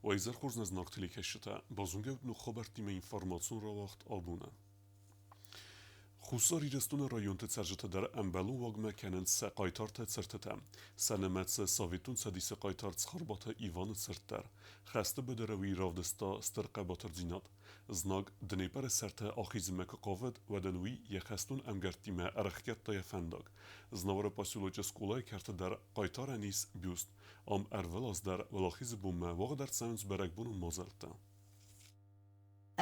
Уӕ изӕр хорз нӕ знаг телекӕсджытӕ, базонгӕ ут ног хабӕрттимӕ информацион рауагъд абоны. Хуссар Ирыстоны районты цӕрджытӕ дӕр ӕмбӕлон уагмӕ кӕнынц сӕ хъайтартӕ цыртытӕ. Сӕ нымӕцы Советон Цӕдисы хъайтар Цхуырбаты Иваны цырт дӕр. Хӕсты быдыры уый равдыста стыр хъӕбатырдзинад. Знаг Днепры сӕрты ахизынмӕ куы хъавыд, уӕд ын уый йӕ хӕстон ӕмгӕрттимӕ ӕрӕхгӕдта йӕ фӕндаг. Знауыры поселочы скъолайы кӕрты дӕр хъайтарӕн ис бюст. Ам ӕрвылаз дӕр Уӕлахизы бонмӕ уагъд ӕрцӕуынц бӕрӕгбонон мадзӕлттӕ.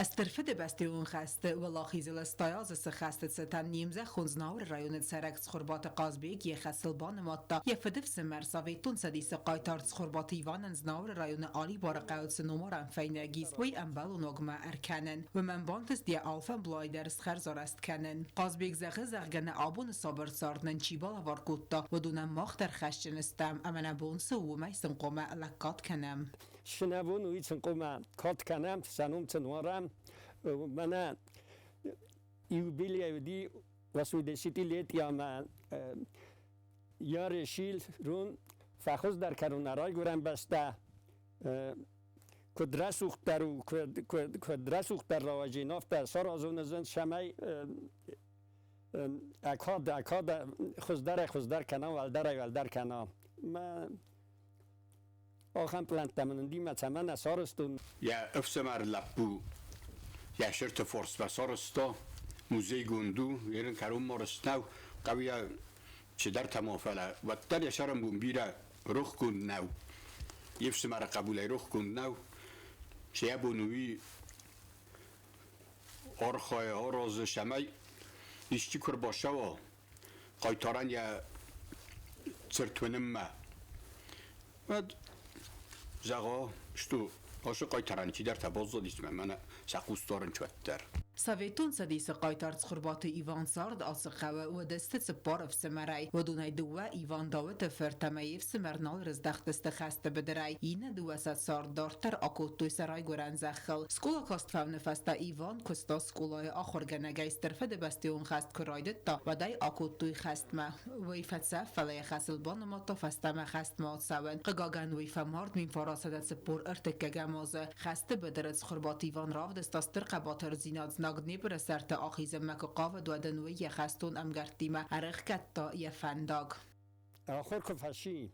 Стыр Фыдыбӕстӕйон хӕсты Уӕлахизыл 80 азы цы хӕсты цытӕн не мзӕххон Знауыры районы цӕрӕг Цхуырбаты Хъазбег йӕ хӕсыл банымадта йӕ фыдыфсымӕр Советон Цӕдисы хъайтар Цхуырбаты Иванӕн Знауыры районы Алибары хъӕуы цы номарӕн фӕйнӕг ис, уый ӕмбӕлон уагмӕ ӕркӕнын. Уымӕн бантыст йӕ алфӕмблай дӕр схӕрзарӕзт кӕнын. Хъазбег зӕгъы, зӕгъгӕ, нӕ абоны сабыр цард нын чи балӕвар кодта, уыдонӕн мах дӕр хӕсджын стӕм ӕмӕ нӕ бон цы у, уымӕй сын хъуамӕ лӕггад кӕнӕм. Цы нӕ бон уый сын хъуамӕ кад кӕнӕм, сӕ ном сын уарӕм. Мӕнӕ юбилей уыди 80-летия ӕмӕ я решил рун фӕхуыздӕр кӕнун нӕ райгуырӕн бӕстӕ куыд рӕсугъддӕр у, куыд рӕсугъддӕр рауаджин, афтӕ саразун ӕз цӕмӕй акад, акад хуыздӕрӕй-хуыздӕр кӕна, уӕлдӕрӕй-уӕлдӕр кӕна. Мӕ ахӕм пълӕнттӕ мын уыди, цӕмӕн нӕ сарӕзтон. Йӕ ӕфсымӕр лӕппу йӕ сырты форсмӕ сарӕзта, музейгонд у, ерын кӕронмӕ рыст нӕу, хъӕуы йӕ чидӕртӕ ма, фӕлӕ уӕддӕр йӕ сӕрӕнбон бирӕ рохгонд нӕу. Йе фсымӕры хъӕбулӕй рохгонд нӕу. Цы йӕ бон у, уый архайы, аразы, цӕмӕй исчи куы ӕрбацӕуа, хъайтарӕн йӕ цырт уынынмӕ, уӕд зӕгъа, что ацы хъайтарӕн чидӕртӕ баззадис мӕ мӕнӕ сӕ хъус дарын уӕддӕр. Советон Цӕдисы хъайтар Цхуырбаты Иван цард ацы хъӕуы уыдысты цыппар ӕфсымӕрӕй. Уыдонӕй дыууӕ Иван Дауыты фырт ӕмӕ йе фсымӕр нал рыздӕхтысты хӕсты быдырӕй. Иннӕ дыууӕ сӕ цард дарддӕр акодтой сӕ райгуырӕн зӕххыл. Скъола каст фӕуыны фӕстӕ Иван куыста скъолайы ахуыргӕнӕгӕй. Стыр Фыдыбӕстӕйон хӕст куы райдыдта, уӕд ӕй акодтой хӕстмӕ. Уый фӕцӕф, фӕлӕ йӕ хӕсыл банымадта фӕстӕмӕ хӕстмӕ ацӕуын. Хъыгагӕн, уый фӕмард 1943 азы. Хӕсты быдыры Цхуырбаты Иван равдыста стыр хъӕбатырдзинад знаг Днепры сӕрты ахизынмӕ куы хъавыд, уӕд ын уый йӕ хӕстон ӕмгӕрттимӕ ӕрӕхгӕдта йӕ фӕндаг. Ахуыр куы фӕци,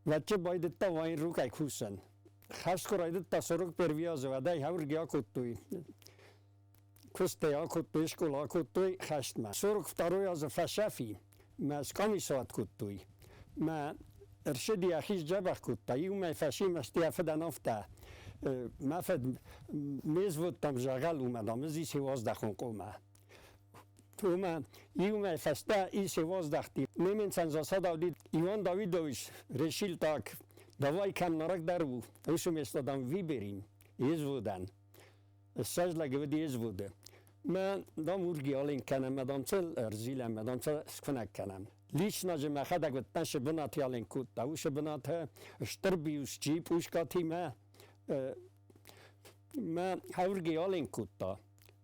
уӕд байдыдта военрукӕй кусын. Хӕст куы райдыдта 41 азы, уӕд ӕй хӕргӕ акодтой. Куыстӕй акодтой, скъола акодтой хӕстмӕ. 42 азы фӕсӕфи, мӕ скъамисуат кодтой. Мӕ ӕрсыди йӕхи сдзӕбӕх кодта. Иумӕ фӕсимӕсти йӕ фыдӕн афтӕ: Мӕ фыд ме взводтӕм зӕгъӕл уымӕн, ам ӕз исе уаздӕхон къомӕ. Уымӕ иумӕ фӕстӕ исе уаздӕхти. Немецӕн засада уыди Иван Давидович решил так, давай кӕм нарӕгдӕр у, уыцы место дам выберем, изводӕн. Ссӕдз лӕги уыди изводы. Мӕ дам урги аленк кӕнӕм, мӕ дам цыл ӕрзилӕм, мӕ дам цыл скуынӕг кӕнӕм. Лично же мӕхӕдӕг уыдтӕн сы бынаты аленк кодта, уыцы бынаты стыр биус джип ускатимӕ мӕ хӕурги аленк кодта.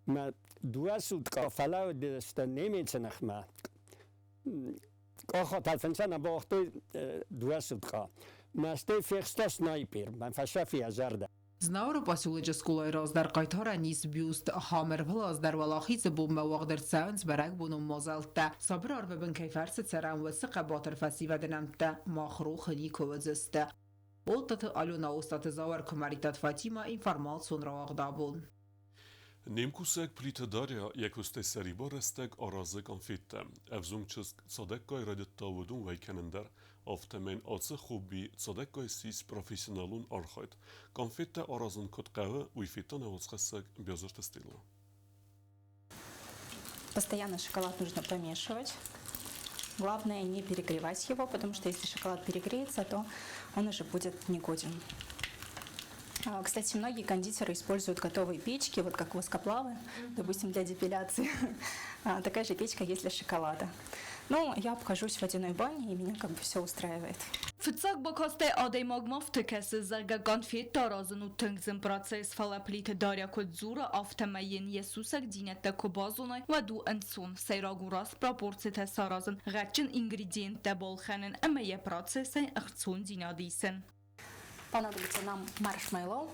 Мӕ дыууӕ суткъа фӕлӕууыдысты немецы ныхмӕ. Къахатӕ фынсӕн абауагътой дыууӕ суткъа. Мӕ стӕй фехста снайпер, мӕ фӕсӕфи йӕ зӕрдӕ. Знауыры поселочы скъолайы раздӕр хъайтарӕн ис бюст. Ахӕм ӕрвылаз дӕр Уӕлахизы бонмӕ уагъд ӕрцӕуынц бӕрӕгбонон мадзӕлттӕ. Сабыр арвы бын кӕй фӕрцы цӕрӕм, уыцы хъӕбатыр фӕсивӕды нӕмттӕ мах рохы никуы уыдзысты. Олтаты Алена, Остъаты Зауыр, Куымӕридтаты Фатимӕ, информацион рауагъд абон. Не мкусӕг Плиты Дарья йӕ куыстӕй сӕрибар рӕстӕг аразы къонфеттӕ. Ӕвзонг чызг цадӕггай райдыдта уыдон уӕй кӕнын дӕр. Афтӕмӕй ацы хобби цадӕггай ссис профессионалон архайд. Къонфеттӕ аразын куыд хъӕуы, уый федта нӕ уацхӕссӕг Бязырты Стелла. Постоянно шоколад нужно помешивать. Главное не перегревать его, потому что если шоколад перегреется, то он уже будет негоден. Кстати, многие кондитеры используют готовые печки, вот как воскоплавы, допустим, для депиляции. Такая же печка есть для шоколада. Ну, я обхожусь в водяной бане, и меня как бы все устраивает. Фыццаг бакастӕй адӕймагмӕ афтӕ кӕсы, зӕгъгӕ, конфеттӕ аразын у тынг зын процесс, фӕлӕ Плиты Дарья куыд дзуры, афтӕмӕй йын йӕ сусӕгдзинӕдтӕ куы базоной, уӕд у ӕнцон. Сӕйраг у раст пропорцитӕ саразын, гъӕдджын ингредиенттӕ балхӕнын ӕмӕ йӕ процессӕй ӕхцондзинад исын. Понадобится нам маршмеллоу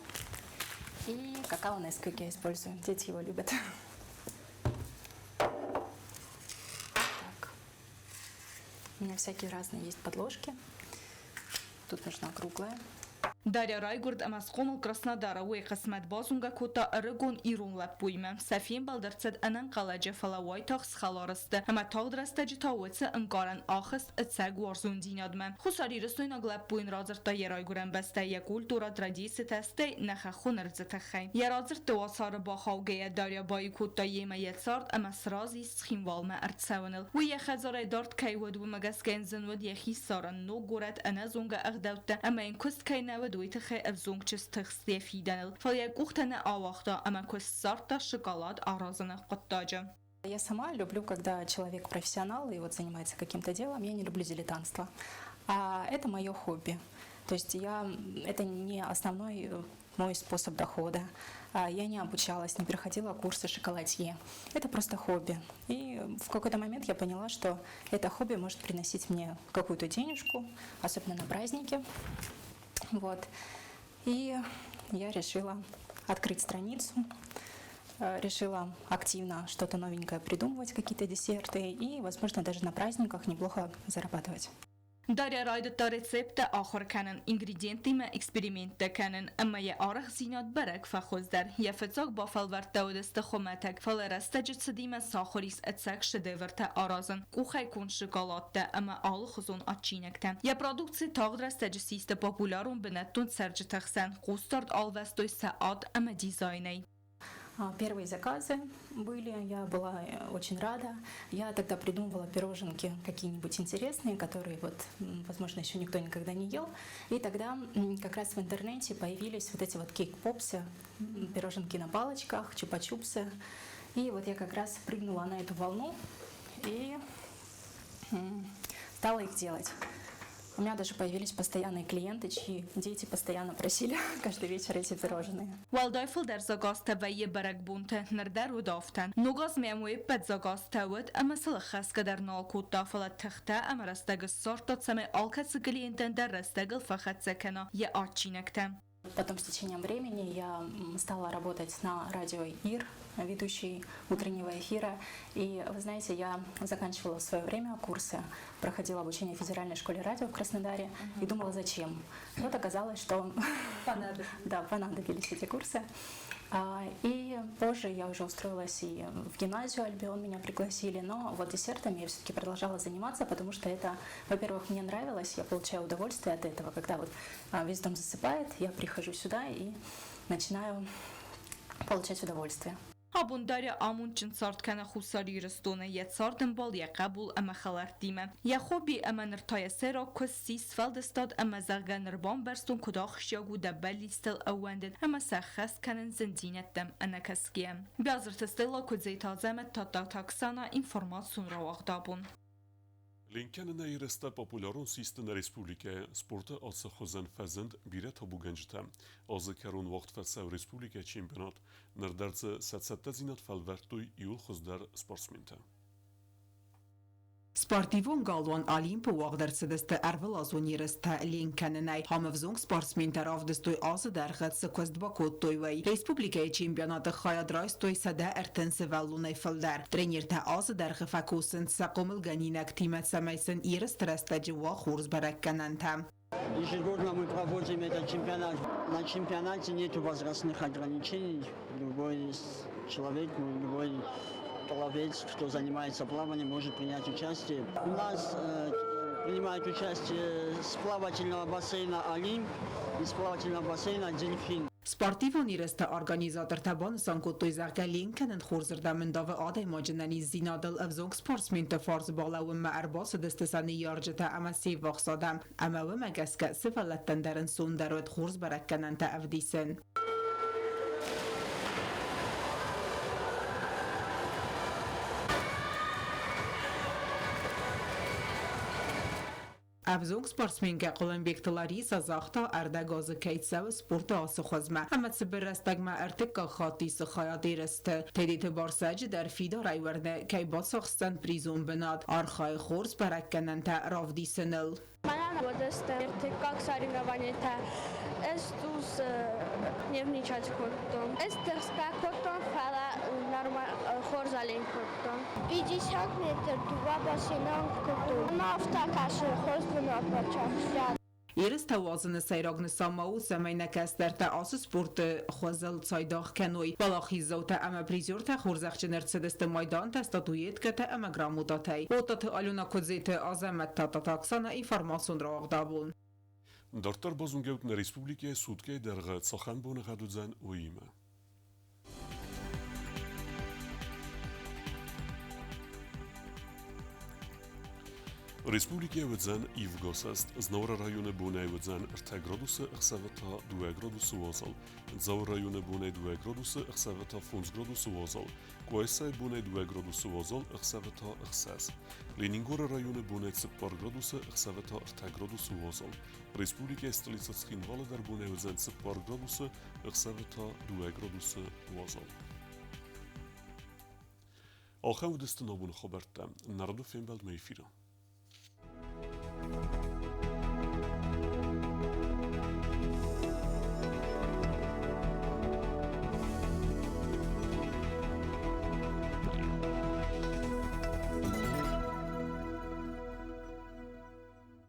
и какао Несквик я использую. Дети его любят. Так. У меня всякие разные есть подложки. Тут нужна круглая. Дарья райгуырд ӕмӕ схъомыл Краснодары. Уый хъысмӕт базонгӕ кодта ӕрыгон ирон лӕппуимӕ. Сӕ фембӕлд ӕрцыд ӕнӕнхъӕлӕджы, фӕлӕ уайтагъд схӕлар сты. Ӕмӕ тагъд рӕстӕджы та уыцы ӕнкъарӕн ахызт ӕцӕг уарзондзинадмӕ. Хуссарирыстойнаг лӕппу йын радзырдта йӕ райгуырӕн бӕстӕ, йӕ культурӕ, традицитӕ, стӕй нӕ хӕххон ӕрдзы тыххӕй. Йӕ радзырдты уацары бахаугӕйӕ Дарья баиу кодта йемӕ йӕ цард ӕмӕ сразы ис Цхинвалмӕ ӕрцӕуыныл. Уый йӕ хӕдзарӕй дард кӕй уыд, уымӕ гӕсгӕ йын зын уыд йӕхи ссарын, ног горӕт, ӕнӕзонгӕ ӕгъдӕуттӕ ӕмӕ йын куыст кӕй нӕ уыд, уый тыххӕй ӕвзонг чызг тыхст йӕ фидӕныл. Фӕлӕ йӕ къухтӕ нӕ ауагъта ӕмӕ куыст ссардта шоколад аразыны хъуыддаджы. Я сама люблю, когда человек профессионал и вот занимается каким-то делом, я не люблю дилетантство. А это мое хобби. То есть я, это не основной мой способ дохода. Я не обучалась, не проходила курсы шоколадье. Это просто хобби. И в какой-то момент я поняла, что это хобби может приносить мне какую-то денежку, особенно на праздники. Вот. И я решила открыть страницу, решила активно что-то новенькое придумывать, какие-то десерты и, возможно, даже на праздниках неплохо зарабатывать. Дарья райдыдта рецепттӕ ахуыр кӕнын, ингредиенттимӕ эксперименттӕ кӕнын ӕмӕ йӕ арӕхстдзинад бӕрӕг фӕхуыздӕр. Йӕ фыццаг бафӕлвӕрдтӕ уыдысты хуымӕтӕг, фӕлӕ рӕстӕджы цыдимӕ сахуыр ис ӕцӕг шедевртӕ аразын, къухӕй конд шоколадтӕ ӕмӕ алыхуызон адджинӕгтӕ. Йӕ продукци тагъд рӕстӕджы систы популярон бынӕттон цӕрджыты хсӕн, хъусдард алвӕстой сӕ ад ӕмӕ дизайнӕй. Первые заказы были, я была очень рада. Я тогда придумывала пироженки какие-нибудь интересные, которые вот, возможно, еще никто никогда не ел. И тогда как раз в интернете появились вот эти вот кейк-попсы, пироженки на палочках, чупа-чупсы. И вот я как раз прыгнула на эту волну и стала их делать. У меня даже появились постоянные клиенты, чьи дети постоянно просили каждый вечер эти пирожные. Уӕлдай фылдӕр заказтӕ вӕййы бӕрӕгбонты, ныр дӕр уыд афтӕ. Ног азмӕ уе ппӕт заказтӕ уыд ӕмӕ сыл ӕххӕсгӕ дӕр нал кодта, фӕлӕ тыхтӕ ӕмӕ рӕстӕг ссардта, цӕмӕй алкӕцы клиентӕн дӕр рӕстӕгыл фӕхӕццӕ кӕна йӕ адджинӕгтӕ. Потом с течением времени я стала работать на радио ИР, ведущей утреннего эфира. И, вы знаете, я заканчивала в свое время курсы, проходила обучение в Федеральной школе радио в Краснодаре и думала, зачем. Вот оказалось, что Понадобились. Да, понадобились эти курсы. И позже я уже устроилась и в гимназию Альбион, меня пригласили, но вот десертами я все-таки продолжала заниматься, потому что это, во-первых, мне нравилось, я получаю удовольствие от этого, когда вот весь дом засыпает, я прихожу сюда и начинаю получать удовольствие. Абон Дарья амондджын цард кӕны Хуссар Ирыстоны, йӕ цардӕмбал, йӕ хъӕбул ӕмӕ хӕлӕрттимӕ. Йӕ хобби ӕмӕ ныр та йӕ сӕйраг куыст ссис сфӕлдыстад ӕмӕ, зӕгъгӕ, ныр бамбӕрстон, куыд ахсджиаг у дӕ бӕллицтыл ӕууӕндын ӕмӕ сӕ ӕххӕст кӕнын зындзинӕдтӕм ӕнӕкӕсгӕйӕ. Биазырты Стелла, Куыдзеты Азӕмӕт, Тадтаты Оксана, информацион рауагъд абон. Ленк кӕнынӕй ерыстӕ популярон систы нӕ республикӕйы. Спорты ацы хуызӕн фӕзынд бирӕ табугӕнджытӕ. Азы кӕрон уагъд фӕцӕуы республикӕйы чемпионат. Ныр дӕр дзы сӕ цӕттӕдзинад фӕлвӕрдтой иууыл хуыздӕр спортсментӕ. Спортивон галуан Олимп-ы уагъд ӕрцыдысты ӕрвылазон ерыстӕ ленк кӕнынӕй. Ам ӕвзонг спортсментӕ равдыстой азы дӕргъы цы куыст бакодтой, уый. Республикӕйы чемпионаты хайад райстой 130 сывӕллонӕй фылдӕр. Тренертӕ азы дӕргъы фӕкусынц сӕ хъомылгӕнинӕгтимӕ, цӕмӕй сын ерысты рӕстӕджы уа хорз бӕрӕггӕнӕнтӕ. Ежегодно мы проводим этот чемпионат. На чемпионате нет возрастных ограничений. Любой человек, любой пловец, кто занимается плаванием, может принять участие. У нас принимают участие с плавательного бассейна «Олимп» и с плавательного бассейна «Дельфин». Спортивон ерысты организатортӕ банысан кодтой, зӕгъгӕ, ленк кӕнын хорзырдӕм ӕндавы адӕймаджы ӕнӕниздзинадыл. Ӕвзонг спортсменты фарс балӕууынмӕ ӕрбацыдысты сӕ ныййарджытӕ ӕмӕ се ввахс адӕм. Ӕмӕ уымӕ гӕсгӕ сывӕллӕттӕн дӕр ӕнцондӕр уыд хорз бӕрӕггӕнӕнтӕ ӕвдисын. Ӕвзонг спортсменкӕ Хъуылымбегты Лариса загъта, ӕрдӕг азы кӕй цӕуы спорты ацы хуызмӕ ӕмӕ цыбыр рӕстӕгмӕ ӕртыккаг хатт исы хайад ерысты. Тедеты Барсӕджы дӕр фидарӕй уырны, кӕй бацахсдзӕн призон бынат, архайы хорз бӕрӕггӕнӕнтӕ равдисыныл. Мӕнӕн уыдысты ӕртыккаг соревнованиетӕ. Ӕз цъус нервничать кодтон. Ӕз тыхсгӕ кодтон, фӕлӕ хорз аленк кодтон. 50 метр дыууӕ бассейнӕн кодтон. Ӕмӕ афтӕ кӕсы, хорз бынат бацахста. Ерыстӕ уадзыны сӕйраг нысан ма у, цӕмӕй нӕ кӕстӕртӕ ацы спорты хуызыл цайдагъ кӕной. Уӕлахиздзаутӕ ӕмӕ призертӕ хорзӕхджын ӕрцыдысты майдантӕ, статуэткӕтӕ ӕмӕ грамотатӕй. Оттаты Алена Куыдзеты Азӕмӕт Тататы Оксана информацион рауагъд абон. Дарддӕр базонгӕут нӕ республикӕйы суткӕйы дӕргъы цахӕм боныгъӕд уыдзӕн, уыимӕ. Республикӕйы уыдзӕн ивгӕсӕст. Знауыры районы бонӕй уыдзӕн 3 градусы, ӕхсӕвы та 2 градусы уазал. Дзауы районы бонӕй 2 градусы, ӕхсӕвы та 5 градусы уазал. Къуайсайы бонӕй 2 градусы уазал, ӕхсӕвы та 6. Ленингоры районы бонӕй 4 градусы, ӕхсӕвы та 3 градусы уазал. Республикӕйы столицӕ Цхинвалы дӕр бонӕй уыдзӕн 4 градусы, ӕхсӕвы та 2 градусы уазал. Ахӕм уыдысты нӕ абоны хабӕрттӕ. Народы фембӕлдмӕ эфиры.